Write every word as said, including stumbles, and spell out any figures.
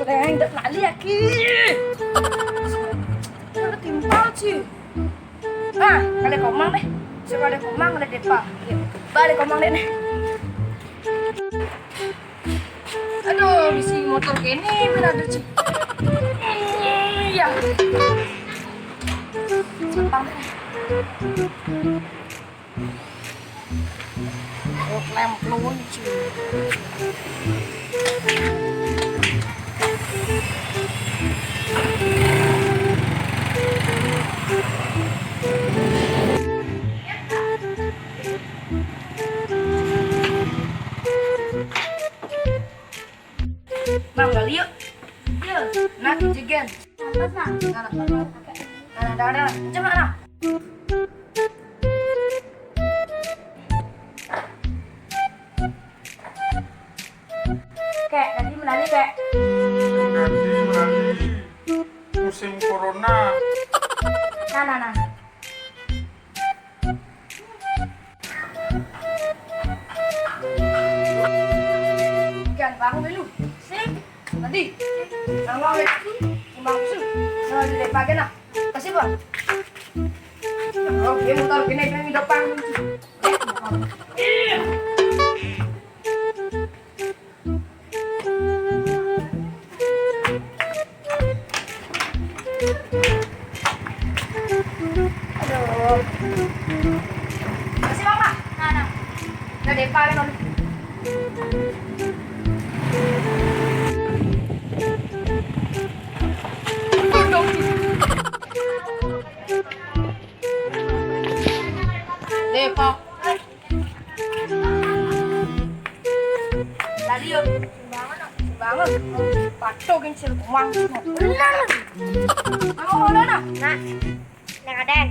Reng, dak lali aki. Ada timpal sih. Ah, ada komang deh. Suruh ada komang, ada depa. Yuk, balik komang deh nih. Aduh, bisi motor kene, bener ada sih. Iya. Sampang deh. Oh, klem kelunci. Bang, balik yuk. Yuk. Nah, jegan. Apa, Bang? Nah, nah, nah, nah, nah, nah, nah, nah. Cuma, nah. Kek, tadi menari, Kek. Jadi menari musim corona. Nah, nah, nah. Ikan baru dulu. Sip. Nanti. Nang mau lihat. Timbang susu. Nah, di depan aja, nah. Kasih, Bang. Oh, dia motor kena, kena di depan. Aduh. Kasih, Mama. Nah, nah. Udah deh, paling. Deh, Pak. Tadi yo, sumbangan, sumbangan. Patok yang sir kumang. Bener. Kamu mau mana? Nah, neng Aden.